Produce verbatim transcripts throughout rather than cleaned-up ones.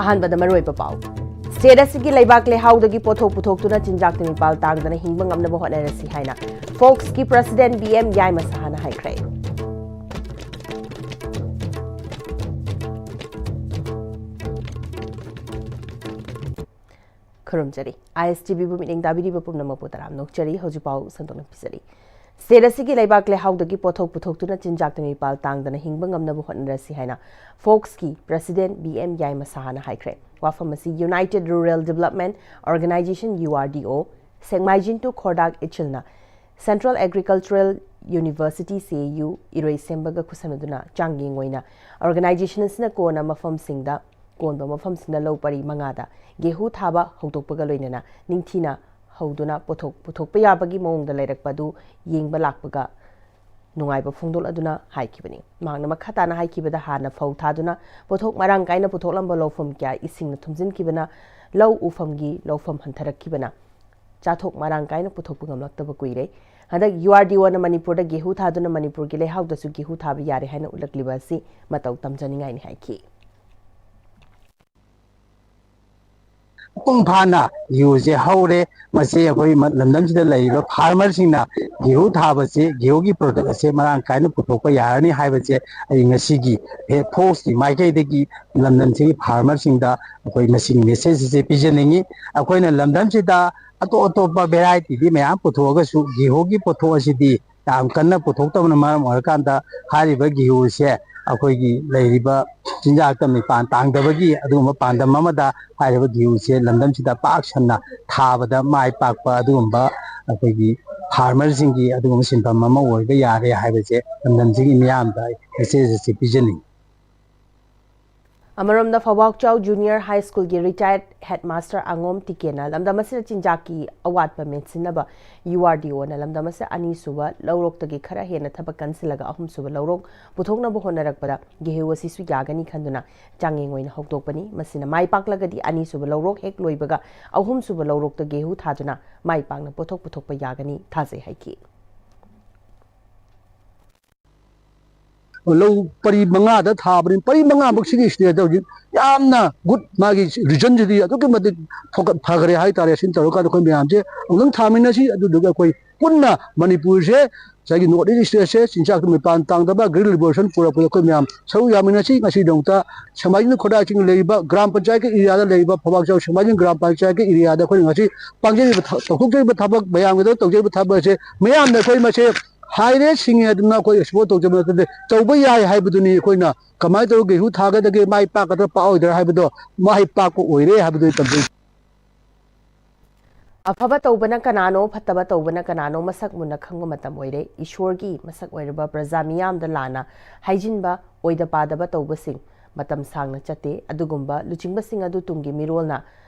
ꯑꯍꯥꯟꯕꯗ ꯃꯔꯨꯑꯣꯏꯕ ꯄꯥꯎ꯫ ꯁ꯭ꯇꯦꯠ ꯑꯁꯤꯒꯤ ꯂꯩꯕꯥꯛ ꯂꯩꯍꯥꯎꯗꯒꯤ ꯄꯣꯠꯊꯣꯛ ꯄꯨꯊꯣꯛꯇꯨꯅ ꯆꯤꯟꯖꯥꯛꯇ ꯃꯤꯄꯥꯜ ꯇꯥꯡꯗꯅ ꯍꯤꯡꯕ ꯉꯝꯅꯕ ꯍꯣꯠꯅꯔꯁꯤ ꯍꯥꯏꯅ ꯐꯣꯛꯁꯀꯤ ꯄ꯭ꯔꯁꯤꯗꯦꯟꯠ ꯕꯤ ꯑꯦꯝ ꯌꯥꯏꯃ ꯁꯍꯥꯅ ꯍꯥꯏꯈ꯭ꯔꯦ꯫ ꯈꯨꯔꯨꯝꯖꯔꯤ꯫ ꯑꯥꯏ ꯑꯦꯁ ꯇꯤ ꯚꯤꯕꯨ ꯃꯤꯠꯌꯦꯡ ꯇꯥꯕꯤꯔꯤꯕ ꯄꯨꯝꯅꯃꯛꯄꯨ ꯇꯔꯥꯝꯅ ꯑꯣꯛꯆꯔꯤ꯫ ꯍꯧꯖꯤꯛ ꯄꯥꯎ ꯁꯟꯗꯣꯛꯅ ꯄꯤꯖꯔꯤ꯫ ꯁ꯭ꯇꯦꯠ ꯑꯁꯤꯒꯤ ꯂꯩꯕꯥꯛ ꯂꯩꯍꯥꯎꯗꯒꯤ ꯄꯣꯠꯊꯣꯛ ꯄꯨꯊꯣꯛꯇꯨꯅ ꯆꯤꯟꯖꯥꯛꯇ ꯃꯤꯄꯥꯜ ꯇꯥꯡꯗꯅ ꯍꯤꯡꯕ ꯉꯝꯅꯕ ꯍꯣꯠꯅꯔꯁꯤ ꯍꯥꯏꯅ ꯐꯣꯛꯁꯀꯤ ꯄ꯭ꯔꯁꯤꯗꯦꯟꯠ ꯕꯤ ꯑꯦꯝ ꯌꯥꯏꯃ ꯁꯍꯥꯅ ꯍꯥꯏꯈ꯭ꯔꯦ꯫ ꯋꯥꯐꯝ ꯑꯁꯤ United Rural Development Organisation, U R D O, Sekmaijin to Khordak ꯏꯆꯤꯜꯅ Central Agricultural University, C A U, ꯏꯔꯣꯏꯁꯦꯝꯕꯒ ꯈꯨꯠꯁꯝꯅꯗꯨꯅ ꯆꯥꯡꯌꯦꯡ ꯑꯣꯏꯅ ꯑꯣꯔꯒꯅꯥꯏꯖꯦꯁꯟ ꯑꯁꯤꯅ ꯀꯣꯟꯅ ꯃꯐꯝꯁꯤꯡꯗ, ꯀꯣꯟꯕ ꯃꯐꯝꯁꯤꯡꯗ ꯂꯧ ꯄꯔꯤ ꯃꯉꯥꯗ ꯒꯦꯍꯨ ꯊꯥꯕ ꯍꯧꯗꯣꯛꯄꯒ ꯂꯣꯏꯅꯅ ꯅꯤꯡꯊꯤꯅ ꯍꯧꯗꯨꯅ ꯄꯣꯠꯊꯣꯛ ꯄꯨꯊꯣꯛꯄ ꯌꯥꯕꯒꯤ ꯃꯑꯣꯡꯗ ꯂꯩꯔꯛꯄ ꯑꯗꯨ ꯌꯦꯡꯕ ꯂꯥꯛꯄꯒ ꯅꯨꯡꯉꯥꯏꯕ ꯐꯣꯡꯗꯣꯛꯂꯗꯨꯅ ꯍꯥꯏꯈꯤꯕꯅꯤ꯫ ꯃꯍꯥꯛꯅ ꯃꯈꯥ ꯇꯥꯅ ꯍꯥꯏꯈꯤꯕꯗ, ꯍꯥꯟꯅ ꯐꯧ ꯊꯥꯗꯨꯅ ꯄꯣꯠꯊꯣꯛ ꯃꯔꯥꯡ ꯀꯥꯏꯅ ꯄꯨꯊꯣꯛꯂꯝꯕ ꯂꯧꯐꯝ ꯀꯌꯥ ꯏꯁꯤꯡꯅ ꯊꯨꯝꯖꯤꯟꯈꯤꯕꯅ ꯂꯧ ꯎꯐꯝꯒꯤ ꯂꯧꯐꯝ ꯍꯟꯊꯔꯛꯈꯤꯕꯅ ꯆꯥꯊꯣꯛ ꯃꯔꯥꯡ ꯀꯥꯏꯅ ꯄꯨꯊꯣꯛꯄ ꯉꯝꯂꯛꯇꯕ ꯀꯨꯏꯔꯦ꯫ ꯍꯟꯗꯛ ꯌꯨ ꯑꯥꯔ ꯗꯤ ꯑꯣꯅ ꯃꯅꯤꯄꯨꯔꯗ ꯒꯦꯍꯨ ꯊꯥꯗꯨꯅ ꯃꯅꯤꯄꯨꯔꯒꯤ ꯂꯩꯍꯥꯎꯗꯁꯨ ꯒꯦꯍꯨ ꯊꯥꯕ ꯌꯥꯔꯦ ꯍꯥꯏꯅ ꯎꯠꯂꯛꯂꯤꯕ ꯑꯁꯤ ꯃꯇꯧ ꯇꯝꯖꯅꯤꯡꯉꯥꯏꯅꯤ ꯍꯥꯏꯈꯤ꯫ ꯃꯄꯨꯡ ꯐꯥꯅ ꯒꯦꯍꯨꯁꯦ ꯍꯧꯔꯦ꯫ ꯃꯁꯤ ꯑꯩꯈꯣꯏ ꯂꯝꯗꯝꯁꯤꯗ ꯂꯩꯔꯤꯕ ꯐꯥꯔꯃꯔꯁꯤꯡꯅ ꯒꯦꯍꯨ ꯊꯥꯕꯁꯦ, ꯒꯦꯍꯨꯒꯤ ꯄ꯭ꯔꯗꯛ ꯑꯁꯦ ꯃꯔꯥꯡ ꯀꯥꯏꯅ ꯄꯨꯊꯣꯛꯄ ꯌꯥꯔꯅꯤ ꯍꯥꯏꯕꯁꯦ ꯑꯩ ꯉꯁꯤꯒꯤ ꯐꯣꯛꯁꯀꯤ ꯃꯥꯏꯀꯩꯗꯒꯤ ꯂꯝꯗꯝꯁꯤꯒꯤ ꯐꯥꯔꯃꯔꯁꯤꯡꯗ ꯑꯩꯈꯣꯏ ꯃꯁꯤꯒꯤ ꯃꯦꯁꯦꯖ ꯑꯁꯦ ꯄꯤꯖꯅꯤꯡꯉꯤ꯫ ꯑꯩꯈꯣꯏꯅ ꯂꯝꯗꯝꯁꯤꯗ ꯑꯇꯣꯞ ꯑꯇꯣꯞꯄ ꯚꯦꯔꯥꯏꯇꯤꯗꯤ ꯃꯌꯥꯝ ꯄꯨꯊꯣꯛꯑꯒꯁꯨ ꯒꯦꯍꯨꯒꯤ ꯄꯣꯠꯊꯣꯛ ꯑꯁꯤꯗꯤ ꯌꯥꯝ ꯀꯟꯅ ꯄꯨꯊꯣꯛꯇꯕꯅ ꯃꯔꯝ ꯑꯣꯏꯔꯀꯥꯟꯗ ꯍꯥꯏꯔꯤꯕ ꯒꯦꯍꯨꯁꯦ ꯑꯩꯈꯣꯏꯒꯤ ꯂꯩꯔꯤꯕ ꯆꯤꯟꯖꯥꯛꯇ ꯃꯤꯄꯥꯟ ꯇꯥꯡꯗꯕꯒꯤ ꯑꯗꯨꯒꯨꯝꯕ ꯄꯥꯟꯗꯝ ꯑꯃꯗ ꯍꯥꯏꯔꯤꯕ ꯒꯦꯍꯨꯁꯦ ꯂꯝꯗꯝꯁꯤꯗ ꯄꯥꯛ ꯁꯟꯅ ꯊꯥꯕꯗ ꯃꯥꯏ ꯄꯥꯛꯄ ꯑꯗꯨꯒꯨꯝꯕ ꯑꯩꯈꯣꯏꯒꯤ ꯐꯥꯔꯃꯔꯁꯤꯡꯒꯤ ꯑꯗꯨꯒꯨꯝꯕ ꯁꯤꯟꯐꯝ ꯑꯃ ꯑꯣꯏꯕ ꯌꯥꯔꯦ ꯍꯥꯏꯕꯁꯦ ꯂꯝꯗꯝꯁꯤꯒꯤ ꯃꯤꯌꯥꯝꯗ ꯑꯩ ꯃꯦꯁꯦꯖ ꯑꯁꯤ ꯄꯤꯖꯅꯤꯡꯏ꯫ ꯑꯃꯔꯣꯝꯗ ꯐꯧꯕꯥꯛꯆꯥꯎ ꯖꯨꯅꯤꯌꯔ ꯍꯥꯏ ꯁ꯭ꯀꯨꯜꯒꯤ ꯔꯤꯇꯥꯌꯔꯠ ꯍꯦꯗꯃꯥꯁꯇꯔ ꯑꯉꯣꯝ ꯇꯤꯀꯦꯅ ꯂꯝꯗꯝ ꯑꯁꯤꯗ ꯆꯤꯟꯖꯥꯛꯀꯤ ꯑꯋꯥꯠꯄ ꯃꯦꯟꯁꯤꯟꯅꯕ ꯌꯨ ꯑꯥꯔ ꯗꯤ ꯑꯣꯅ ꯂꯝꯗꯝ ꯑꯁꯤꯗ ꯑꯅꯤꯁꯨꯕ ꯂꯧꯔꯣꯛꯇꯒꯤ ꯈꯔ ꯍꯦꯟꯅ ꯊꯕꯛ ꯀꯟꯁꯤꯜꯂꯒ ꯑꯍꯨꯝꯁꯨꯕ ꯂꯧꯔꯣꯛ ꯄꯨꯊꯣꯛꯅꯕ ꯍꯣꯠꯅꯔꯛꯄꯗ ꯒꯦꯍꯨ ꯑꯁꯤꯁꯨ ꯌꯥꯒꯅꯤ ꯈꯟꯗꯨꯅ ꯆꯥꯡꯌꯦꯡ ꯑꯣꯏꯅ ꯍꯧꯗꯣꯛꯄꯅꯤ꯫ ꯃꯁꯤꯅ ꯃꯥꯏ ꯄꯥꯛꯂꯒꯗꯤ ꯑꯅꯤꯁꯨꯕ ꯂꯧꯔꯣꯛ ꯍꯦꯛ ꯂꯣꯏꯕꯒ ꯑꯍꯨꯝꯁꯨꯕ ꯂꯧꯔꯣꯛꯇ ꯒꯦꯍꯨ ꯊꯥꯗꯨꯅ ꯃꯥꯏ ꯄꯥꯛꯅ ꯄꯣꯠꯊꯣꯛ ꯄꯨꯊꯣꯛꯄ ꯌꯥꯒꯅꯤ ꯊꯥꯖꯩ ꯍꯥꯏꯈꯤ꯫ ꯂꯧ ꯄꯔꯤ ꯃꯉꯥꯗ ꯊꯥꯕꯅꯤ꯫ ꯄꯔꯤ ꯃꯉꯥꯃꯛ ꯁꯤꯒꯤ ꯁ꯭ꯇꯦꯖꯇ ꯍꯧꯖꯤꯛ ꯌꯥꯝꯅ ꯒꯨꯗ, ꯃꯥꯒꯤ ꯔꯤꯖꯟꯁꯤꯗꯤ ꯑꯗꯨꯛꯀꯤ ꯃꯇꯤꯛ ꯐꯒꯠ-, ꯐꯈ꯭ꯔꯦ ꯍꯥꯏꯇꯥꯔꯦ꯫ ꯁꯤꯅ ꯇꯧꯔꯀꯥꯟꯗ ꯑꯩꯈꯣꯏ ꯃꯌꯥꯝꯁꯦ ꯑꯃꯨꯛꯇꯪ ꯊꯥꯃꯤꯟꯅꯁꯤ꯫ ꯑꯗꯨꯗꯨꯒ ꯑꯩꯈꯣꯏ ꯄꯨꯟꯅ ꯃꯅꯤꯄꯨꯔꯁꯦ, ꯉꯁꯥꯏꯒꯤ ꯅꯣꯔꯠ ꯏꯁ ꯁ꯭ꯇꯦꯠꯁꯦ ꯆꯤꯟꯖꯥꯛꯇ ꯃꯤꯄꯥꯟ ꯇꯥꯡꯗꯕ ꯒ꯭ꯔꯤꯟ ꯔꯤꯚꯣꯂꯨꯁꯟ ꯄꯨꯔꯛꯄꯗ ꯑꯩꯈꯣꯏ ꯃꯌꯥꯝ ꯁꯔꯨꯛ ꯌꯥꯃꯤꯟꯅꯁꯤ꯫ ꯉꯁꯤꯗꯃꯛꯇ ꯁꯦꯡꯃꯥꯏꯖꯤꯡ ꯈꯣꯔꯥꯏ ꯆꯤꯡ ꯂꯩꯔꯤꯕ ꯒ꯭ꯔꯥꯝ ꯄꯟꯆꯥꯌꯠꯀꯤ ꯑꯦꯔꯤꯌꯥꯗ ꯂꯩꯔꯤꯕ ꯐꯧꯕꯥꯛꯆꯥꯎ ꯁꯦꯡꯃꯥꯏꯖꯤꯡ ꯒ꯭ꯔꯥꯝ ꯄꯟꯆꯥꯌꯠꯀꯤ ꯑꯦꯔꯤꯌꯥꯗ ꯑꯩꯈꯣꯏꯅ ꯉꯁꯤ ꯄꯥꯡꯖꯔꯤꯕ ꯊ-, ꯇꯧꯊꯣꯛꯆꯔꯤꯕ ꯊꯕꯛ, ꯃꯌꯥꯝꯒꯤꯗꯃꯛ ꯇꯧꯖꯔꯤꯕ ꯊꯕꯛ ꯑꯁꯦ ꯃꯌꯥꯝꯅ ꯑꯩꯈꯣꯏ ꯃꯁꯦ ꯍꯥꯏꯔꯦ ꯁꯤꯡꯉꯦ ꯑꯗꯨꯅ ꯑꯩꯈꯣꯏ ꯑꯦꯛꯁꯄꯣꯔꯠ ꯇꯧꯖꯕ ꯅꯠꯇꯦ, ꯇꯧꯕ ꯌꯥꯏ ꯍꯥꯏꯕꯗꯨꯅꯤ꯫ ꯑꯩꯈꯣꯏꯅ ꯀꯃꯥꯏꯅ ꯇꯧꯔꯒ ꯒꯦꯍꯨ ꯊꯥꯒꯗꯒꯦ, ꯃꯥꯏ ꯄꯥꯛꯀꯗ꯭ꯔꯥ ꯄꯥꯛꯑꯣꯏꯗ꯭ꯔꯥ ꯍꯥꯏꯕꯗꯣ ꯃꯥꯏ ꯄꯥꯛꯄ ꯑꯣꯏꯔꯦ ꯍꯥꯏꯕꯗꯨ ꯑꯩ ꯇꯝꯖꯩ꯫ ꯑꯐꯕ ꯇꯧꯕꯅ ꯀꯅꯥꯅꯣ, ꯐꯠꯇꯕ ꯇꯧꯕꯅ ꯀꯅꯥꯅꯣ ꯃꯁꯛ ꯃꯨꯟꯅ ꯈꯪꯕ ꯃꯇꯝ ꯑꯣꯏꯔꯦ꯫ ꯏꯁꯣꯔꯒꯤ ꯃꯁꯛ ꯑꯣꯏꯔꯕ ꯄ꯭ꯔꯖꯥ ꯃꯤꯌꯥꯝꯗ ꯂꯥꯟꯅ ꯍꯥꯏꯖꯤꯟꯕ, ꯑꯣꯏꯗ ꯄꯥꯗꯕ ꯇꯧꯕꯁꯤꯡ ꯃꯇꯝ ꯁꯥꯡꯅ ꯆꯠꯇꯦ꯫ ꯑꯗꯨꯒꯨꯝꯕ ꯂꯨꯆꯤꯡꯕꯁꯤꯡ ꯑꯗꯨ ꯇꯨꯡꯒꯤ ꯃꯤꯔꯣꯜꯅ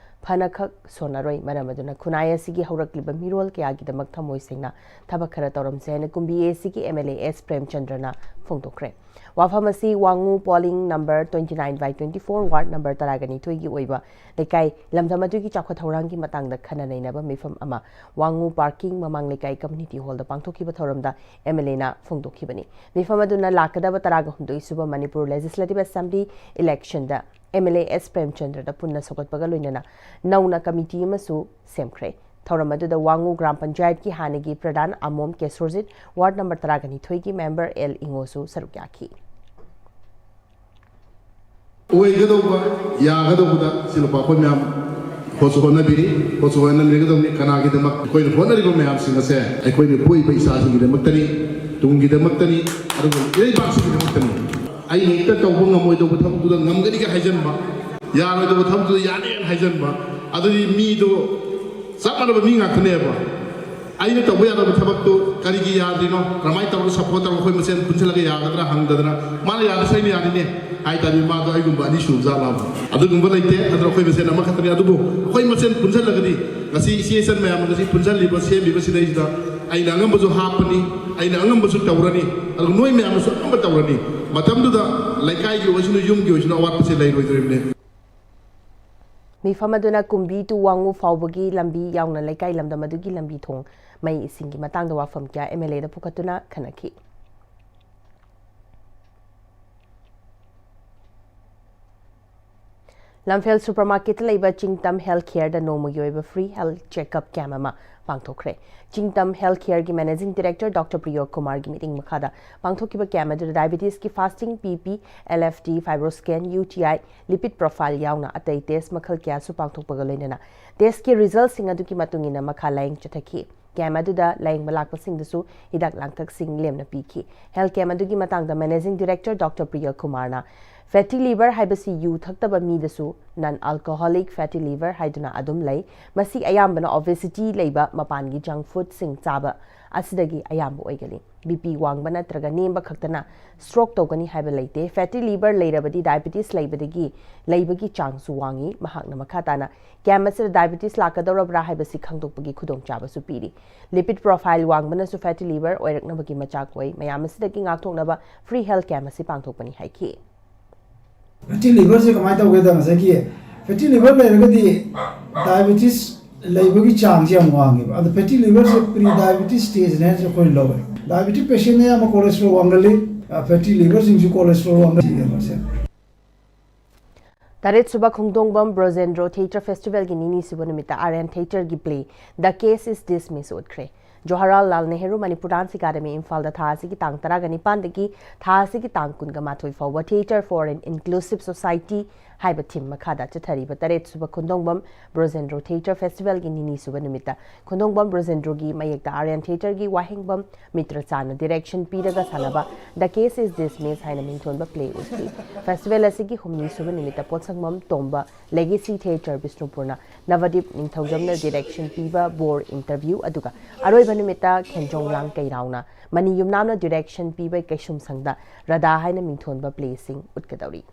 ꯐꯅꯈꯛ ꯁꯣꯟꯅꯔꯣꯏ꯫ ꯃꯔꯝ ꯑꯗꯨꯅ ꯈꯨꯟꯅꯥꯏ ꯑꯁꯤꯒꯤ ꯍꯧꯔꯛꯂꯤꯕ ꯃꯤꯔꯣꯜ ꯀꯌꯥꯒꯤꯗꯃꯛ ꯊꯃꯣꯏ ꯁꯦꯡꯅ ꯊꯕꯛ ꯈꯔ ꯇꯧꯔꯝꯁꯦ ꯍꯥꯏꯅ ꯀꯨꯝꯕꯤ ꯑꯦ ꯁꯤꯒꯤ ꯑꯦꯝ ꯑꯦꯜ ꯑꯦ ꯑꯦꯁ ꯄ꯭ꯔꯦꯝꯆꯟꯗ꯭ꯔꯅ ꯐꯣꯡꯗꯣꯛꯈ꯭ꯔꯦ꯫ ꯋꯥꯐꯝ ꯑꯁꯤ ꯋꯥꯉꯨ polling number twenty nine by twenty four, ward number ꯇꯔꯥꯒ ꯅꯤꯊꯣꯏꯒꯤ ꯑꯣꯏꯕ ꯂꯩꯀꯥꯏ ꯂꯝꯗꯝ ꯑꯗꯨꯒꯤ ꯆꯥꯎꯈꯠ ꯊꯧꯔꯥꯡꯒꯤ ꯃꯇꯥꯡꯗ ꯈꯟꯅ ꯅꯩꯅꯕ ꯃꯤꯐꯝ ꯑꯃ ꯋꯥꯉꯨ parking ꯃꯃꯥꯡ ꯂꯩꯀꯥꯏ community hallꯗ ꯄꯥꯡꯊꯣꯛꯈꯤꯕ ꯊꯧꯔꯝꯗ ꯑꯦꯝ ꯑꯦꯜ ꯑꯦꯅ ꯐꯣꯡꯗꯣꯛꯈꯤꯕꯅꯤ꯫ ꯃꯤꯐꯝ ꯑꯗꯨꯅ ꯂꯥꯛꯀꯗꯕ ꯇꯔꯥꯒ ꯍꯨꯝꯗꯣꯏ ꯁꯨꯕ ꯃꯅꯤꯄꯨꯔ Legislative Assembly electionꯗ ꯑꯦꯝ ꯑꯦꯜ ꯑꯦ ꯑꯦꯁ ꯄ꯭ꯔꯦꯝꯆꯟꯗ꯭ꯔꯗ ꯄꯨꯟꯅ ꯁꯧꯒꯠꯄꯒ ꯂꯣꯏꯅꯅ ꯅꯧꯅ committee ꯑꯃꯁꯨ ꯁꯦꯝꯈ꯭ꯔꯦ꯫ ꯊꯧꯔꯝ ꯑꯗꯨꯗ ꯋꯥꯉꯨ ꯒ꯭ꯔꯥꯝ ꯄꯟꯆꯥꯌꯠꯀꯤ ꯍꯥꯟꯅꯒꯤ ꯄ꯭ꯔꯙꯥꯟ ꯑꯃꯣꯝ ꯀꯦꯁꯣꯔꯖꯤꯠ, ward number ꯇꯔꯥꯒ ꯅꯤꯊꯣꯏꯒꯤ member ꯑꯦꯜ ꯏꯉꯣꯁꯨ ꯁꯔꯨꯛ ꯌꯥꯈꯤ꯫ ꯑꯣꯏꯒꯗꯧꯕ, ꯌꯥꯒꯗꯧꯕꯗ ꯁꯤ ꯅꯨꯄꯥ ꯑꯩꯈꯣꯏ ꯃꯌꯥꯝ ꯍꯣꯠꯁꯨ ꯍꯣꯠꯅꯕꯤꯔꯤ, ꯍꯣꯠꯁꯨ ꯍꯣꯠꯅꯕꯤꯒꯗꯧꯅꯤ꯫ ꯀꯅꯥꯒꯤꯗꯃꯛ? ꯑꯩꯈꯣꯏꯅ ꯍꯣꯠꯅꯔꯤꯕ ꯃꯌꯥꯝꯁꯤꯡ ꯑꯁꯦ ꯑꯩꯈꯣꯏꯅ ꯄꯣꯛꯏꯕ ꯏꯆꯥꯁꯤꯡꯒꯤꯗꯃꯛꯇꯅꯤ, ꯇꯨꯡꯒꯤꯗꯃꯛꯇꯅꯤ, ꯑꯗꯨꯒ ꯏꯔꯩꯕꯥꯛꯁꯤꯒꯤꯗꯃꯛꯇꯅꯤ꯫ ꯑꯩꯅ ꯍꯦꯛꯇ ꯇꯧꯕ ꯉꯝꯃꯣꯏꯗꯧꯕ ꯊꯕꯛꯇꯨꯗ ꯉꯝꯒꯅꯤꯒ ꯍꯥꯏꯖꯟꯕ, ꯌꯥꯔꯣꯏꯗꯧꯕ ꯊꯕꯛꯇꯨꯗ ꯌꯥꯅꯤꯅ ꯍꯥꯏꯖꯟꯕ, ꯑꯗꯨꯗꯤ ꯃꯤꯗꯣ ꯆꯞ ꯃꯥꯟꯅꯕ ꯃꯤ ꯉꯥꯛꯇꯅꯦꯕ꯫ ꯑꯩꯅ ꯇꯧꯕ ꯌꯥꯗꯕ ꯊꯕꯛꯇꯣ ꯀꯔꯤꯒꯤ ꯌꯥꯗ꯭ꯔꯤꯅꯣ? ꯀꯃꯥꯏꯅ ꯇꯧꯔꯒ support ꯇꯧꯔꯒ ꯑꯩꯈꯣꯏ ꯃꯁꯦꯟ ꯄꯨꯟꯁꯤꯜꯂꯒ ꯌꯥꯒꯗ꯭ꯔꯥ ꯍꯪꯗꯗꯅ, ꯃꯥꯅ ꯌꯥꯗ꯭ꯔꯁꯨ ꯑꯩꯅ ꯌꯥꯅꯤꯅꯦ ꯍꯥꯏ ꯇꯥꯔꯗꯤ, ꯃꯥꯗꯣ ꯑꯩꯒꯨꯝꯕ ꯑꯅꯤ ꯁꯨꯕ ꯖꯥꯠꯂꯕ? ꯑꯗꯨꯒꯨꯝꯕ ꯂꯩꯇꯦ꯫ ꯑꯗꯨꯅ ꯑꯩꯈꯣꯏ ꯃꯁꯦꯟ ꯑꯃꯈꯛꯇꯅꯤ꯫ ꯑꯗꯨꯕꯨ ꯑꯩꯈꯣꯏ ꯃꯁꯦꯟ ꯄꯨꯟꯁꯤꯜꯂꯒꯗꯤ, ꯉꯁꯤ ꯏꯆꯦ ꯏꯆꯟ ꯃꯌꯥꯝꯅ ꯉꯁꯤ ꯄꯨꯟꯁꯤꯜꯂꯤꯕ, ꯁꯦꯝꯃꯤꯕ ꯁꯤꯗꯩꯁꯤꯗ ꯑꯩꯅ ꯑꯉꯝꯕꯁꯨ ꯍꯥꯞꯄꯅꯤ, ꯑꯩꯅ ꯑꯉꯝꯕꯁꯨ ꯇꯧꯔꯅꯤ, ꯑꯗꯨꯒ ꯅꯣꯏ ꯃꯌꯥꯝꯅꯁꯨ ꯑꯉꯝꯕ ꯇꯧꯔꯅꯤ꯫ ꯃꯇꯝꯗꯨꯗ ꯂꯩꯀꯥꯏꯒꯤ ꯑꯣꯏꯁꯅꯨ, ꯌꯨꯝꯒꯤ ꯑꯣꯏꯁꯅꯨ, ꯑꯋꯥꯠꯄꯁꯦ ꯂꯩꯔꯣꯏꯗꯧꯔꯤꯕꯅꯤ꯫ ꯃꯤꯐꯝ ꯑꯗꯨꯅ ꯀꯨꯝꯕꯤ to ꯋꯥꯉꯨ ꯐꯥꯎꯕꯒꯤ ꯂꯝꯕꯤ ꯌꯥꯎꯅ ꯂꯩꯀꯥꯏ ꯂꯝꯗꯝ ꯑꯗꯨꯒꯤ ꯂꯝꯕꯤ ꯊꯣꯡ, ꯃꯩ ꯏꯁꯤꯡꯒꯤ ꯃꯇꯥꯡꯗ ꯋꯥꯐꯝ ꯀꯌꯥ ꯑꯦꯝ ꯑꯦꯜ ꯑꯦꯗ ꯄꯨꯈꯠꯇꯨꯅ ꯈꯟꯅꯈꯤ꯫ ꯂꯝꯐꯦꯜ ꯁꯨꯄꯔꯃꯥꯔꯀꯦꯠꯇ ꯂꯩꯕ ꯆꯤꯡꯇꯝ ꯍꯦꯜꯊ ꯀꯦꯌꯔꯗ ꯅꯣꯡꯃꯒꯤ ꯑꯣꯏꯕ ꯐ꯭ꯔꯤ ꯍꯦꯜꯊ ꯆꯦꯛꯑꯞ ꯀꯦꯝꯞ ꯑꯃ ꯄꯥꯡꯊꯣꯛꯈ꯭ꯔꯦ꯫ ꯆꯤꯡꯇꯝ ꯍꯦꯜꯊ ꯀꯦꯌꯔꯒꯤ ꯃꯦꯅꯦꯖꯤꯡ ꯗꯤꯔꯦꯛꯇꯔ ꯗꯣꯛꯇꯔ ꯄ꯭ꯔꯤꯌꯣ ꯀꯨꯃꯥꯔꯒꯤ ꯃꯤꯠꯌꯦꯡ ꯃꯈꯥꯗ ꯄꯥꯡꯊꯣꯛꯈꯤꯕ ꯀꯦꯝꯞ ꯑꯗꯨꯗ ꯗꯥꯏꯕꯤꯇꯤꯁꯀꯤ fasting, B P, L F T, fibroscan, U T I, lipid profile ꯌꯥꯎꯅ ꯑꯇꯩ ꯇꯦꯁ ꯃꯈꯜ ꯀꯌꯥꯁꯨ ꯄꯥꯡꯊꯣꯛꯄꯒ ꯂꯣꯏꯅꯅ ꯇꯦꯁꯀꯤ ꯔꯤꯖꯜꯠꯁꯤꯡ ꯑꯗꯨꯒꯤ ꯃꯇꯨꯡ ꯏꯟꯅ ꯃꯈꯥ ꯂꯥꯌꯦꯡ ꯆꯠꯊꯈꯤ꯫ ꯀꯦꯝꯞ ꯑꯗꯨꯗ ꯂꯥꯌꯦꯡꯕ ꯂꯥꯛꯄꯁꯤꯡꯗꯁꯨ ꯍꯤꯗꯥꯛ ꯂꯥꯡꯊꯛꯁꯤꯡ ꯂꯦꯝꯅ ꯄꯤꯈꯤ꯫ ꯍꯦꯜꯊ ꯀꯦꯝꯞ ꯑꯗꯨꯒꯤ ꯃꯇꯥꯡꯗ ꯃꯦꯅꯦꯖꯤꯡ ꯗꯤꯔꯦꯛꯇꯔ ꯗꯣꯛꯇꯔ ꯄ꯭ꯔꯤꯌ ꯀꯨꯃꯥꯔꯅ, ꯐꯦꯇꯤ ꯂꯤꯚꯔ ꯍꯥꯏꯕꯁꯤ ꯌꯨ ꯊꯛꯇꯕ ꯃꯤꯗꯁꯨ ꯅꯟ ꯑꯜꯀꯣꯍꯣꯂꯤꯛ ꯐꯦꯇꯤ ꯂꯤꯚꯔ ꯍꯥꯏꯗꯨꯅ ꯑꯗꯨꯝ ꯂꯩ꯫ ꯃꯁꯤ ꯑꯌꯥꯝꯕꯅ ꯑꯣꯕꯦꯁꯤꯇꯤ ꯂꯩꯕ, ꯃꯄꯥꯟꯒꯤ ꯖꯪꯛ ꯐꯨꯗꯁꯤꯡ ꯆꯥꯕ ꯑꯁꯤꯗꯒꯤ ꯑꯌꯥꯝꯕ ꯑꯣꯏꯒꯜꯂꯤ꯫ ꯕꯤ ꯄꯤ ꯋꯥꯡꯕ ꯅꯠꯇ꯭ꯔꯒ ꯅꯦꯝꯕ ꯈꯛꯇꯅ ꯁ꯭ꯇ꯭ꯔꯣꯛ ꯇꯧꯒꯅꯤ ꯍꯥꯏꯕ ꯂꯩꯇꯦ꯫ ꯐꯦꯇꯤ ꯂꯤꯚꯔ ꯂꯩꯔꯕꯗꯤ ꯗꯥꯏꯕꯤꯇꯤꯁ ꯂꯩꯕꯗꯒꯤ ꯂꯩꯕꯒꯤ ꯆꯥꯡꯁꯨ ꯋꯥꯡꯏ꯫ ꯃꯍꯥꯛꯅ ꯃꯈꯥ ꯇꯥꯅ ꯀꯦꯝꯞ ꯑꯁꯤꯗ ꯗꯥꯏꯕꯤꯇꯤꯁ ꯂꯥꯛꯀꯗꯧꯔꯕ꯭ꯔꯥ ꯍꯥꯏꯕꯁꯤ ꯈꯪꯗꯣꯛꯄꯒꯤ ꯈꯨꯗꯣꯡꯆꯥꯕꯁꯨ ꯄꯤꯔꯤ꯫ ꯂꯤꯄꯤꯗ ꯄ꯭ꯔꯣꯐꯥꯏꯜ ꯋꯥꯡꯕꯅꯁꯨ ꯐꯦꯇꯤ ꯂꯤꯚꯔ ꯑꯣꯏꯔꯛꯅꯕꯒꯤ ꯃꯆꯥꯛ ꯑꯣꯏ꯫ ꯃꯌꯥꯝ ꯑꯁꯤꯗꯒꯤ ꯉꯥꯛꯊꯣꯛꯅꯕ ꯐ꯭ꯔꯤ ꯍꯦꯜꯊ ꯀꯦꯝꯞ ꯑꯁꯤ ꯄꯥꯡꯊꯣꯛꯄꯅꯤ ꯍꯥꯏꯈꯤ꯫ ꯐꯦꯇꯤ ꯂꯤꯚꯔꯁꯦ ꯀꯃꯥꯏꯅ ꯇꯧꯒꯦꯗ, ꯉꯁꯥꯏꯒꯤ ꯐꯦꯇꯤ ꯂꯤꯚꯔ ꯂꯩꯔꯒꯗꯤ ꯗꯥꯏꯕꯦꯇꯤꯁ ꯂꯩꯕꯒꯤ ꯆꯥꯡꯁꯦ ꯌꯥꯝ ꯋꯥꯡꯉꯦꯕ꯫ ꯑꯗꯣ ꯐꯦꯇꯤ ꯂꯤꯚꯔꯁꯦ ꯄ꯭ꯔꯤ ꯗꯥꯏꯕꯦꯇꯤꯁ ꯁ꯭ꯇꯦꯖꯅꯦ ꯍꯥꯏꯅꯁꯨ ꯑꯩꯈꯣꯏꯅ ꯂꯧꯋꯦ꯫ ꯗꯥꯏꯕꯦꯇꯤꯛ ꯄꯦꯁꯦꯟꯅ ꯑꯌꯥꯝꯕ ꯀꯣꯂꯦꯁꯇ꯭ꯔꯣꯜ ꯋꯥꯡꯒꯜꯂꯤ, ꯐꯦꯇꯤ ꯂꯤꯚꯔꯁꯤꯡꯁꯨ ꯀꯣꯂꯦꯁꯇ꯭ꯔꯣꯜ ꯋꯥꯡꯒꯜꯂꯤ꯫ ꯇꯔꯦꯠꯁꯨꯕ ꯈꯣꯡꯗꯣꯡꯕꯝ ꯕ꯭ꯔꯣꯖꯦꯟꯗ꯭ꯔꯣ ꯊꯤꯌꯦꯇꯔ ꯐꯦꯁꯇꯤꯚꯦꯜꯒꯤ ꯅꯤꯅꯤꯁꯨꯕ ꯅꯨꯃꯤꯠꯇ ꯑꯥꯔꯌꯟ ꯊꯤꯌꯦꯇꯔꯒꯤ play the case is dismiss ꯎꯠꯈ꯭ꯔꯦ꯫ ꯖꯋꯥꯍꯔꯂꯥꯜ ꯅꯦꯍꯔꯨ ꯃꯅꯤꯄꯨꯔ ꯗꯥꯟꯁ ꯑꯦꯀꯥꯗꯃꯤ ꯏꯝꯐꯥꯜꯗ ꯊꯥ ꯑꯁꯤꯒꯤ ꯇꯥꯡ ꯇꯔꯥꯒ ꯅꯤꯄꯥꯟꯗꯒꯤ ꯊꯥ ꯑꯁꯤꯒꯤ ꯇꯥꯡ ꯀꯨꯟꯒ ꯃꯥꯊꯣꯏ ꯐꯥꯎꯕ Theatre for an Inclusive Society ꯍꯥꯏꯕ ꯊꯤꯝ ꯃꯈꯥꯗ ꯆꯠꯊꯔꯤꯕ ꯇꯔꯦꯠꯁꯨꯕ ꯈꯣꯡꯗꯣꯡꯕꯝ ꯕ꯭ꯔꯣꯖꯦꯟꯗ꯭ꯔꯣ ꯊꯤꯌꯦꯇꯔ ꯐꯦꯁꯇꯤꯚꯦꯜꯒꯤ ꯅꯤꯅꯤꯁꯨꯕ ꯅꯨꯃꯤꯠꯇ ꯈꯣꯡꯗꯣꯡꯕꯝ ꯕ꯭ꯔꯣꯖꯦꯟꯗ꯭ꯔꯣꯒꯤ ꯃꯌꯦꯛꯇ ꯑꯥꯔꯌꯟ ꯊꯤꯌꯦꯇꯔꯒꯤ ꯋꯥꯍꯦꯡꯕꯝ ꯃꯤꯇ꯭ꯔꯆꯥꯅ ꯗꯤꯔꯦꯛꯁꯟ ꯄꯤꯔꯒ ꯁꯥꯟꯅꯕ ꯗ ꯀꯦꯁ ꯏꯁ ꯗꯤꯁꯃꯤꯁ ꯍꯥꯏꯅ ꯃꯤꯡꯊꯣꯟꯕ ꯄ꯭ꯂꯦ ꯎꯠꯈꯤ꯫ ꯐꯦꯁꯇꯤꯚꯦꯜ ꯑꯁꯤꯒꯤ ꯍꯨꯝꯅꯤꯁꯨꯕ ꯅꯨꯃꯤꯠꯇ ꯄꯣꯠꯁꯪꯕꯝ ꯇꯣꯝꯕ ꯂꯦꯒꯦꯁꯤ ꯊꯤꯌꯦꯇꯔ ꯕꯤꯁꯅꯨꯄꯨꯔꯅ ꯅꯕꯗꯤꯞ ꯅꯤꯡꯊꯧꯖꯝꯅ ꯗꯤꯔꯦꯛꯁꯟ ꯄꯤꯕ ꯕꯣꯔ ꯏꯟꯇꯔꯚ꯭ꯌꯨ, ꯑꯗꯨꯒ ꯑꯔꯣꯏꯕ ꯅꯨꯃꯤꯠꯇ ꯈꯦꯟꯖꯣꯡꯂꯥꯡ ꯀꯩꯔꯥꯎꯅ ꯃꯅꯤ ꯌꯨꯝꯅꯥꯝꯅ ꯗꯤꯔꯦꯛꯁꯟ ꯄꯤꯕ ꯀꯩꯁꯨꯝꯁꯪꯗ ꯔꯙꯥ ꯍꯥꯏꯅ ꯃꯤꯡꯊꯣꯟꯕ ꯄ꯭ꯂꯦꯁꯤꯡ ꯎꯠꯀꯗꯧꯔꯤ꯫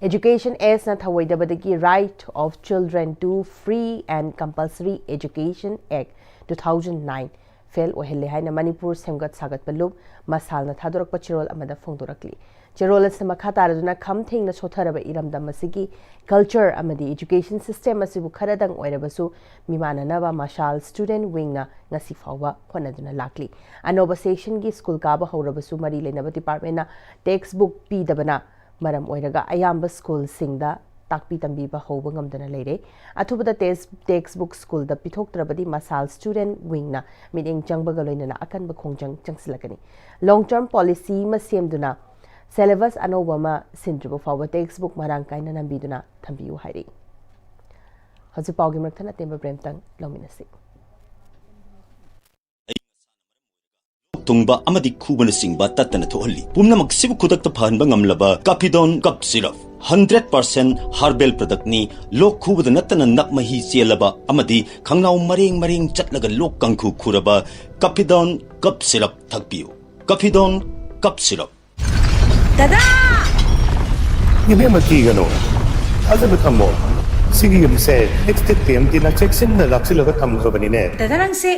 Education Ageꯅ ꯊꯧꯑꯣꯏꯗꯕꯗꯒꯤ Right of Children to Free and Compulsory Education Act two thousand nine fail ꯑꯣꯏꯍꯜꯂꯦ ꯍꯥꯏꯅ ꯃꯅꯤꯄꯨꯔ ꯁꯦꯝꯒꯠ ꯁꯥꯒꯠꯄ ꯂꯨꯞ ꯃꯁꯥꯜꯅ ꯊꯥꯗꯣꯔꯛꯄ ꯆꯦꯔꯣꯜ ꯑꯃꯗ ꯐꯣꯡꯗꯣꯔꯛꯂꯤ꯫ ꯆꯦꯔꯣꯜ ꯑꯁꯤꯅ ꯃꯈꯥ ꯇꯥꯔꯗꯨꯅ ꯈꯝ ꯊꯦꯡꯅ ꯁꯣꯠꯊꯔꯕ ꯏꯔꯝꯗꯝ ꯑꯁꯤꯒꯤ ꯀꯜꯆꯔ ꯑꯃꯗꯤ ꯏꯖꯨꯀꯦꯁꯟ ꯁꯤꯁꯇꯦꯝ ꯑꯁꯤꯕꯨ ꯈꯔꯗꯪ ꯑꯣꯏꯔꯕꯁꯨ ꯃꯤꯃꯥꯟꯅꯅꯕ ꯃꯁꯥꯜ ꯁ꯭ꯇꯨꯗꯦꯟꯠ ꯋꯤꯡꯅ ꯉꯁꯤ ꯐꯥꯎꯕ ꯍꯣꯠꯅꯗꯨꯅ ꯂꯥꯛꯂꯤ꯫ ꯑꯅꯧꯕ ꯁꯦꯁꯟꯒꯤ ꯁ꯭ꯀꯨꯜ ꯀꯥꯕ ꯍꯧꯔꯕꯁꯨ ꯃꯔꯤ ꯂꯩꯅꯕ ꯗꯤꯄꯥꯔꯠꯃꯦꯟꯅ ꯇꯦꯛꯁꯕꯨꯛ ꯄꯤꯗꯕꯅ ꯃꯔꯝ ꯑꯣꯏꯔꯒ ꯑꯌꯥꯝꯕ ꯁ꯭ꯀꯨꯜꯁꯤꯡꯗ ꯇꯥꯛꯄꯤ ꯇꯝꯕꯤꯕ ꯍꯧꯕ ꯉꯝꯗꯅ ꯂꯩꯔꯦ꯫ ꯑꯊꯨꯕꯗ ꯇꯦꯛꯁ ꯇꯦꯛꯁ ꯕꯨꯛ ꯁ꯭ꯀꯨꯜꯗ ꯄꯤꯊꯣꯛꯇ꯭ꯔꯕꯗꯤ ꯃꯁꯥꯜ ꯁ꯭ꯇꯨꯗꯦꯟꯠ ꯋꯤꯡꯅ ꯃꯤꯠꯌꯦꯡ ꯆꯪꯕꯒ ꯂꯣꯏꯅꯅ ꯑꯀꯟꯕ ꯈꯣꯡꯖꯪ ꯆꯪꯁꯤꯜꯂꯛꯀꯅꯤ꯫ ꯂꯣꯡ ꯇꯔꯝ ꯄꯣꯂꯤꯁꯤ ꯑꯃ ꯁꯦꯝꯗꯨꯅ ꯁꯦꯂꯦꯕꯁ ꯑꯅꯧꯕ ꯑꯃ ꯁꯤꯟꯗ꯭ꯔꯤꯕ ꯐꯥꯎꯕ ꯇꯦꯛꯁ ꯕꯨꯛ ꯃꯔꯥꯡ ꯀꯥꯏꯅ ꯅꯝꯕꯤꯗꯨꯅ ꯊꯝꯕꯤꯌꯨ ꯍꯥꯏꯔꯤ꯫ ꯍꯧꯖꯤꯛ ꯄꯥꯎꯒꯤ ꯃꯔꯛ ꯊꯠꯅ ꯑꯇꯦꯟꯕ ꯕ꯭ꯔꯦꯝꯇꯪ ꯂꯧꯃꯤꯟꯅꯁꯤ꯫ ꯊꯨꯡꯕ ꯑꯃꯗꯤ ꯈꯨꯕꯅꯆꯤꯡꯕ ꯇꯠꯇꯅ ꯊꯣꯛꯍꯜꯂꯤ꯫ ꯄꯨꯝꯅꯃꯛꯁꯤꯕꯨ ꯈꯨꯗꯛꯇ ꯐꯍꯟꯕ ꯉꯝꯂꯕ ꯀꯥꯐꯤꯗꯣꯟ cough syrup. Hundred percent herbal ꯄ꯭ꯔꯗꯛꯅꯤ꯫ ꯂꯣꯛ ꯈꯨꯕꯗ ꯅꯠꯇꯅ ꯅꯞ ꯃꯍꯤ ꯆꯦꯜꯂꯕ ꯑꯃꯗꯤ ꯈꯪꯅꯥꯎ ꯃꯔꯦꯡ ꯃꯔꯦꯡ ꯆꯠꯂꯒ ꯂꯣꯛ ꯀꯥꯡꯈꯨ ꯈꯨꯔꯕ ꯀꯥꯐꯤꯗꯣꯟ ꯀꯞ ꯁꯤꯔꯞ ꯊꯛꯄꯤꯌꯨ꯫ ꯀꯥꯐꯤꯗꯣꯟ cough syrup. ꯗꯗꯥ! ꯏꯕꯦꯝꯃ, ꯀꯤꯒꯅꯨ, ꯊꯥꯖꯕ ꯊꯝꯃꯣ꯫ ꯁꯤꯒꯤ ꯌꯨꯝꯁꯦ ꯑꯦꯛꯁ ꯇꯤꯛ ꯇꯤ ꯑꯦꯝ ꯇꯤꯅ ꯆꯦꯛꯁꯤꯟꯅ ꯂꯥꯛꯁꯤꯜꯂꯒ ꯊꯝꯈ꯭ꯔꯕꯅꯤꯅꯦ꯫ ꯗꯗꯥ, ꯅꯪꯁꯦ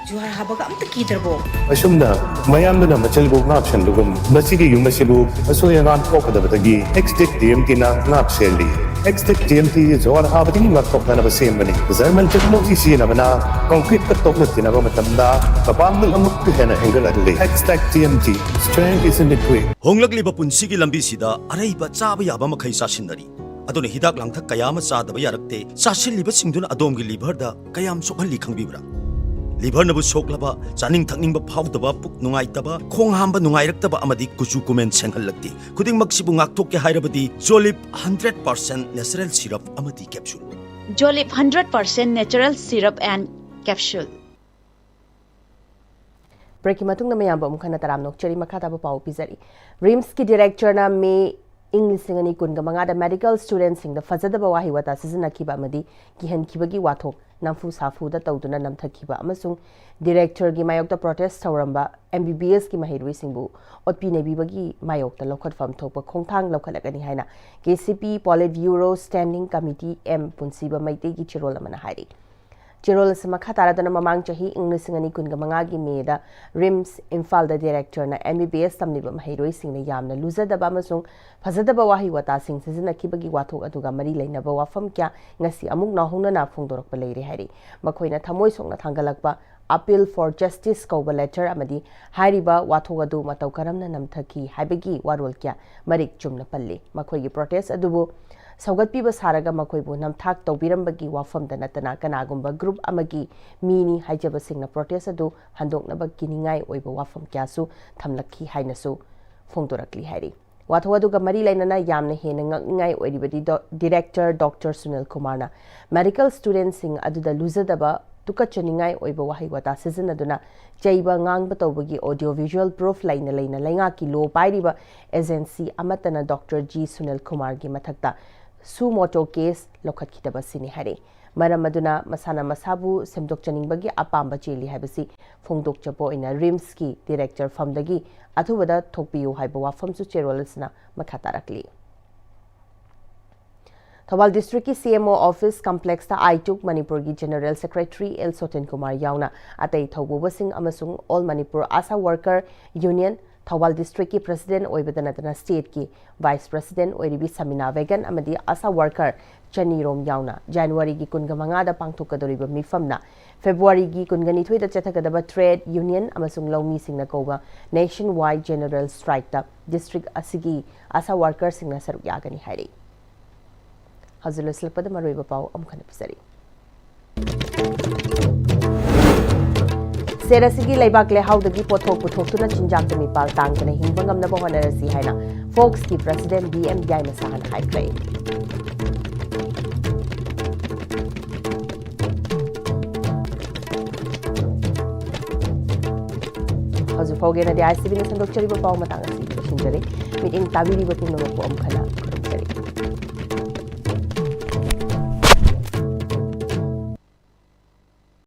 ꯖꯨꯍꯥꯔ ꯍꯥꯕꯒ ꯑꯝꯇ ꯀꯤꯗ꯭ꯔꯕꯣ? ꯑꯁꯨꯝꯅ ꯃꯌꯥꯝꯗꯨꯅ ꯃꯆꯜꯕꯨ ꯉꯥꯛ ꯁꯦꯟꯕꯒꯨꯝ, ꯃꯁꯤꯒꯤ ꯌꯨꯝ ꯑꯁꯤꯕꯨ ꯑꯁꯣꯏ ꯑꯉꯥꯝ ꯊꯣꯛꯀꯗꯕꯗꯒꯤ ꯑꯦꯛꯁ ꯇꯤꯛ ꯇꯤ ꯑꯦꯝ ꯇꯤꯅ ꯉꯥꯛ ꯁꯦꯜꯂꯤ꯫ ꯑꯦꯛꯁ ꯇꯤꯛ ꯇꯤ ꯑꯦꯝ ꯇꯤ ꯖꯨꯍꯥꯔ ꯍꯥꯕꯗꯒꯤ ꯉꯥꯛꯊꯣꯛꯅꯅꯕ ꯁꯦꯝꯕꯅꯤ꯫ ꯖꯔꯃꯟ ꯇꯦꯛꯅꯣꯂꯣꯖꯤ ꯁꯤꯖꯤꯟꯅꯕꯅ ꯀꯪꯀ꯭ꯔꯤꯠꯀ ꯇꯣꯛꯅ ꯇꯤꯟꯅꯕ ꯃꯇꯝꯗ ꯃꯄꯥꯡꯒꯜ ꯑꯃꯨꯛꯀ ꯍꯦꯟꯅ ꯍꯦꯟꯒꯠꯍꯜꯂꯤ꯫ ꯑꯦꯛꯁ ꯇꯤꯛ T M T, strength is in liquid. ꯍꯣꯡꯂꯛꯂꯤꯕ ꯄꯨꯟꯁꯤꯒꯤ ꯂꯝꯕꯤꯁꯤꯗ ꯑꯔꯩꯕ ꯆꯥꯕ ꯌꯥꯕ ꯃꯈꯩ ꯆꯥꯁꯤꯟꯅꯔꯤ꯫ ꯑꯗꯨꯅ ꯍꯤꯗꯥꯛ ꯂꯥꯡꯊꯛ ꯀꯌꯥ ꯑꯃ ꯆꯥꯗꯕ ꯌꯥꯔꯛꯇꯦ꯫ ꯆꯥꯁꯤꯜꯂꯤꯕꯁꯤꯡꯗꯨꯅ ꯑꯗꯣꯝꯒꯤ ꯂꯤꯚꯔꯗ ꯀꯌꯥꯝ ꯁꯣꯛꯍꯜꯂꯤ ꯈꯪꯕꯤꯕ꯭ꯔꯥ? ꯂꯤꯚꯔꯅꯕꯨ ꯁꯣꯛꯂꯕ, ꯆꯥꯅꯤꯡ ꯊꯛꯅꯤꯡꯕ ꯐꯥꯎꯗꯕ, ꯄꯨꯛ ꯅꯨꯡꯉꯥꯏꯇꯕ, ꯈꯣꯡ ꯍꯥꯝꯕ ꯅꯨꯡꯉꯥꯏꯔꯛꯇꯕ ꯑꯃꯗꯤ ꯀꯨꯆꯨ ꯀꯨꯃꯦꯟ ꯁꯦꯡꯍꯜꯂꯛꯇꯦ꯫ ꯈꯨꯗꯤꯡꯃꯛꯁꯤꯕꯨ ꯉꯥꯛꯊꯣꯛꯀꯦ ꯍꯥꯏꯔꯕꯗꯤ ꯖꯣꯂꯤꯞ ꯍꯟꯗ꯭ꯔꯦꯠ ꯄꯥꯔꯁꯦꯟ ꯅꯦꯆꯔꯦꯜ ꯁꯤꯔꯞ ꯑꯃꯗꯤ capsule. Jolip hundred percent natural syrup and capsule. ꯕ꯭ꯔꯦꯛꯀꯤ ꯃꯇꯨꯡꯗ ꯃꯌꯥꯝꯕꯨ ꯑꯃꯨꯛ ꯍꯟꯅ ꯇꯔꯥꯝꯅ ꯑꯣꯛꯆꯔꯤ꯫ ꯃꯈꯥ ꯇꯥꯕ ꯄꯥꯎ ꯄꯤꯖꯔꯤ꯫ ꯔꯤꯝꯁꯀꯤ ꯗꯤꯔꯦꯛꯇꯔꯅ ꯃꯦ ꯏꯪ ꯂꯤꯁꯤꯡ ꯑꯅꯤ ꯀꯨꯟꯒ ꯃꯉꯥꯗ ꯃꯦꯗꯤꯀꯦꯜ ꯁ꯭ꯇꯨꯗꯦꯟꯠꯁꯤꯡꯗ ꯐꯖꯗꯕ ꯋꯥꯍꯩ ꯋꯥꯇꯥ ꯁꯤꯖꯤꯟꯅꯈꯤꯕ ꯑꯃꯗꯤ ꯀꯤꯍꯟꯈꯤꯕꯒꯤ ꯋꯥꯊꯣꯛ ꯅꯝꯐꯨ ꯁꯥꯐꯨꯗ ꯇꯧꯗꯨꯅ ꯅꯝꯊꯈꯤꯕ ꯑꯃꯁꯨꯡ ꯗꯤꯔꯦꯛꯇꯔꯒꯤ ꯃꯥꯌꯣꯛꯇ ꯄ꯭ꯔꯣꯇꯦꯁ ꯇꯧꯔꯝꯕ ꯑꯦꯝ ꯕꯤ ꯕꯤ ꯑꯦꯁꯀꯤ ꯃꯍꯩꯔꯣꯏꯁꯤꯡꯕꯨ ꯑꯣꯠꯄꯤ ꯅꯩꯕꯤꯕꯒꯤ ꯃꯥꯌꯣꯛꯇ ꯂꯧꯈꯠꯐꯝ ꯊꯣꯛꯄ ꯈꯣꯡꯊꯥꯡ ꯂꯧꯈꯠꯂꯒꯅꯤ ꯍꯥꯏꯅ ꯀꯦ ꯁꯤ ꯄꯤ ꯄꯣꯂꯤꯠ ꯕ꯭ꯌꯨꯔꯣ ꯁ꯭ꯇꯦꯟꯗꯤꯡ ꯀꯃꯤꯇꯤ ꯑꯦꯝ ꯄꯨꯟꯁꯤꯕ ꯃꯩꯇꯩꯒꯤ ꯆꯦꯔꯣꯜ ꯑꯃꯅ ꯍꯥꯏꯔꯤ꯫ ꯆꯦꯔꯣꯜ ꯑꯁꯤ ꯃꯈꯥ ꯇꯥꯔꯗꯨꯅ ꯃꯃꯥꯡ ꯆꯍꯤ ꯏꯪ ꯂꯤꯁꯤꯡ ꯑꯅꯤ ꯀꯨꯟꯒ ꯃꯉꯥꯒꯤ ꯃꯦꯗ ꯔꯤꯝꯁ ꯏꯝꯐꯥꯜꯗ ꯗꯤꯔꯦꯛꯇꯔꯅ ꯑꯦꯝ ꯕꯤ ꯕꯤ ꯑꯦꯁ ꯇꯝꯂꯤꯕ ꯃꯍꯩꯔꯣꯏꯁꯤꯡꯅ ꯌꯥꯝꯅ ꯂꯨꯖꯗꯕ ꯑꯃꯁꯨꯡ ꯐꯖꯗꯕ ꯋꯥꯍꯩ ꯋꯥꯇꯥꯁꯤꯡ ꯁꯤꯖꯤꯟꯅꯈꯤꯕꯒꯤ ꯋꯥꯊꯣꯛ ꯑꯗꯨꯒ ꯃꯔꯤ ꯂꯩꯅꯕ ꯋꯥꯐꯝ ꯀꯌꯥ ꯉꯁꯤ ꯑꯃꯨꯛ ꯅꯧꯍꯧꯅꯅ ꯐꯣꯡꯗꯣꯔꯛꯄ ꯂꯩꯔꯦ ꯍꯥꯏꯔꯤ꯫ ꯃꯈꯣꯏꯅ ꯊꯃꯣꯏ ꯁꯣꯛꯅ ꯊꯥꯡꯒꯠꯂꯛꯄ Appeal for Justice ꯀꯧꯕ ꯂꯦꯇꯔ ꯑꯃꯗꯤ ꯍꯥꯏꯔꯤꯕ ꯋꯥꯊꯣꯛ ꯑꯗꯨ ꯃꯇꯧ ꯀꯔꯝꯅ ꯅꯝꯊꯈꯤ ꯍꯥꯏꯕꯒꯤ ꯋꯥꯔꯣꯜ ꯀꯌꯥ ꯃꯔꯤꯛ ꯆꯨꯝꯅ ꯄꯜꯂꯤ꯫ ꯃꯈꯣꯏꯒꯤ ꯄ꯭ꯔꯣꯇꯦꯁ ꯑꯗꯨꯕꯨ ꯁꯧꯒꯠꯄꯤꯕ ꯁꯥꯔꯒ ꯃꯈꯣꯏꯕꯨ ꯅꯝꯊꯥꯛ ꯇꯧꯕꯤꯔꯝꯕꯒꯤ ꯋꯥꯐꯝꯗ ꯅꯠꯇꯅ ꯀꯅꯥꯒꯨꯝꯕ ꯒ꯭ꯔꯨꯞ ꯑꯃꯒꯤ ꯃꯤꯅꯤ ꯍꯥꯏꯖꯕꯁꯤꯡꯅ ꯄ꯭ꯔꯣꯇꯦꯁ ꯑꯗꯨ ꯍꯟꯗꯣꯛꯅꯕ ꯀꯤꯅꯤꯡꯉꯥꯏ ꯑꯣꯏꯕ ꯋꯥꯐꯝ ꯀꯌꯥꯁꯨ ꯊꯝꯂꯛꯈꯤ ꯍꯥꯏꯅꯁꯨ ꯐꯣꯡꯗꯣꯔꯛꯂꯤ ꯍꯥꯏꯔꯤ꯫ ꯋꯥꯊꯣꯛ ꯑꯗꯨꯒ ꯃꯔꯤ ꯂꯩꯅꯅ ꯌꯥꯝꯅ ꯍꯦꯟꯅ ꯉꯛꯅꯤꯡꯉꯥꯏ ꯑꯣꯏꯔꯤꯕꯗꯤ ꯗꯣ-, ꯗꯤꯔꯦꯛꯇꯔ ꯗꯣꯛꯇꯔ ꯁꯨꯅꯤꯜ ꯀꯨꯃꯥꯔꯅ ꯃꯦꯗꯤꯀꯦꯜ ꯁ꯭ꯇꯨꯗꯦꯟꯠꯁꯤꯡ ꯑꯗꯨꯗ ꯂꯨꯖꯗꯕ, ꯇꯨꯀꯠꯆꯅꯤꯡꯉꯥꯏ ꯑꯣꯏꯕ ꯋꯥꯍꯩ ꯋꯥꯇꯥ ꯁꯤꯖꯤꯟꯅꯗꯨꯅ ꯆꯩꯕ ꯉꯥꯡꯕ ꯇꯧꯕꯒꯤ ꯑꯣꯗꯤꯑꯣ ꯚꯤꯖꯨꯑꯦꯜ ꯄ꯭ꯔꯨꯐ ꯂꯩꯅ ꯂꯩꯅ ꯂꯩꯉꯥꯛꯀꯤ ꯂꯣ ꯄꯥꯏꯔꯤꯕ ꯑꯦꯖꯦꯟꯁꯤ ꯑꯃꯠꯇꯅ ꯗꯣꯛꯇꯔ ꯖꯤ ꯁꯨꯅꯤꯜ ꯀꯨꯃꯥꯔꯒꯤ ꯃꯊꯛꯇ ꯁꯨ ꯃꯣꯇꯣ ꯀꯦꯁ ꯂꯧꯈꯠꯈꯤꯗꯕ ꯑꯁꯤꯅꯤ ꯍꯥꯏꯔꯤ꯫ ꯃꯔꯝ ꯑꯗꯨꯅ ꯃꯁꯥꯅ ꯃꯁꯥꯕꯨ ꯁꯦꯝꯗꯣꯛꯆꯅꯤꯡꯕꯒꯤ ꯑꯄꯥꯝꯕ ꯆꯦꯜꯂꯤ ꯍꯥꯏꯕꯁꯤ ꯐꯣꯡꯗꯣꯛꯆꯕ ꯑꯣꯏꯅ ꯔꯤꯝꯁꯀꯤ ꯗꯤꯔꯦꯛꯇꯔ ꯐꯝꯗꯒꯤ ꯑꯊꯨꯕꯗ ꯊꯣꯛꯄꯤꯌꯨ ꯍꯥꯏꯕ ꯋꯥꯐꯝꯁꯨ ꯆꯦꯔꯣꯜ ꯑꯁꯤꯅ ꯃꯈꯥ ꯇꯥꯔꯛꯂꯤ꯫ ꯊꯧꯕꯥꯜ ꯗꯤꯁꯇ꯭ꯔꯤꯛꯀꯤ ꯁꯤ ꯑꯦꯝ ꯑꯣ ꯑꯣꯐꯤꯁ ꯀꯝꯄ꯭ꯂꯦꯛꯁꯇ ꯑꯥꯏꯇꯨꯛ ꯃꯅꯤꯄꯨꯔꯒꯤ ꯖꯦꯅꯔꯦꯜ ꯁꯦꯀ꯭ꯔꯦꯇꯔꯤ ꯑꯦꯜ ꯁꯣꯇꯦꯟ ꯀꯨꯃꯥꯔ ꯌꯥꯎꯅ ꯑꯇꯩ ꯊꯧꯄꯨꯕꯁꯤꯡ ꯑꯃꯁꯨꯡ ꯑꯣꯜ ꯃꯅꯤꯄꯨꯔ ꯑꯥꯁꯥ ꯋꯥꯔꯀꯔ ꯌꯨꯅꯤꯌꯟ, ꯊꯧꯕꯥꯜ ꯗꯤꯁꯇ꯭ꯔꯤꯛꯀꯤ ꯄ꯭ꯔꯁꯤꯗꯦꯟꯠ ꯑꯣꯏꯕꯗ ꯅꯠꯇꯅ ꯁ꯭ꯇꯦꯠꯀꯤ ꯚꯥꯏꯁ ꯄ꯭ꯔꯁꯤꯗꯦꯟꯠ ꯑꯣꯏꯔꯤꯕꯤ ꯁꯃꯤꯅꯥ ꯕꯦꯒꯟ ꯑꯃꯗꯤ ꯑꯥꯁꯥ ꯋꯥꯔꯀꯔ ꯆꯅꯤꯔꯣꯝ ꯌꯥꯎꯅ ꯖꯅꯋꯥꯔꯤꯒꯤ ꯀꯨꯟꯒ ꯃꯉꯥꯗ ꯄꯥꯡꯊꯣꯛꯀꯗꯧꯔꯤꯕ ꯃꯤꯐꯝꯅ ꯐꯦꯕ꯭ꯔꯨꯋꯥꯔꯤꯒꯤ ꯀꯨꯟꯒ ꯅꯤꯊꯣꯏꯗ ꯆꯠꯊꯒꯗꯕ ꯇ꯭ꯔꯦꯗ ꯌꯨꯅꯤꯌꯟ ꯑꯃꯁꯨꯡ ꯂꯧꯃꯤꯁꯤꯡꯅ ꯀꯧꯕ ꯅꯦꯁꯟ ꯋꯥꯏꯗ ꯖꯦꯅꯔꯦꯜ ꯁ꯭ꯇ꯭ꯔꯥꯏꯛꯇ ꯗꯤꯁꯇ꯭ꯔꯤꯛ ꯑꯁꯤꯒꯤ ꯑꯥꯁꯥ ꯋꯥꯔꯀꯔꯁꯤꯡꯅ ꯁꯔꯨꯛ ꯌꯥꯒꯅꯤ ꯍꯥꯏꯔꯤ꯫ ꯍꯧꯖꯤꯛ ꯂꯣꯏꯁꯤꯜꯂꯛꯄꯗ ꯃꯔꯨꯑꯣꯏꯕ ꯄꯥꯎ ꯑꯃꯨꯛ ꯍꯟꯅ ꯄꯤꯖꯔꯤ꯫ ꯁꯦꯠ ꯑꯁꯤꯒꯤ ꯂꯩꯕꯥꯛ ꯂꯩꯍꯥꯎꯗꯒꯤ ꯄꯣꯠꯊꯣꯛ ꯄꯨꯊꯣꯛꯇꯨꯅ ꯆꯤꯟꯖꯥꯛꯇ ꯃꯤꯄꯥꯜ ꯇꯥꯡꯗꯅ ꯍꯤꯡꯕ ꯉꯝꯅꯕ ꯍꯣꯠꯅꯔꯁꯤ ꯍꯥꯏꯅ ꯐꯣꯛꯁꯀꯤ ꯄ꯭ꯔꯁꯤꯗꯦꯟꯠ ꯕꯤ ꯑꯦꯝ ꯌꯥꯏꯃꯁꯥꯍꯅ ꯍꯥꯏꯈ꯭ꯔꯦ꯫ ꯍꯧꯖꯤꯛ ꯐꯥꯎꯒꯤ ꯑꯣꯏꯅꯗꯤ ꯑꯥꯏ ꯁꯤ ꯕꯤꯅ ꯁꯟꯗꯣꯛꯆꯔꯤꯕ ꯄꯥꯎ ꯃꯇꯥꯡ ꯑꯁꯤ ꯂꯣꯏꯁꯤꯟꯖꯔꯦ꯫ ꯃꯤꯠꯌꯦꯡ ꯇꯥꯕꯤꯔꯤꯕ ꯄꯨꯝꯅꯃꯛꯄꯨ ꯑꯃꯨꯛ ꯍꯟꯅ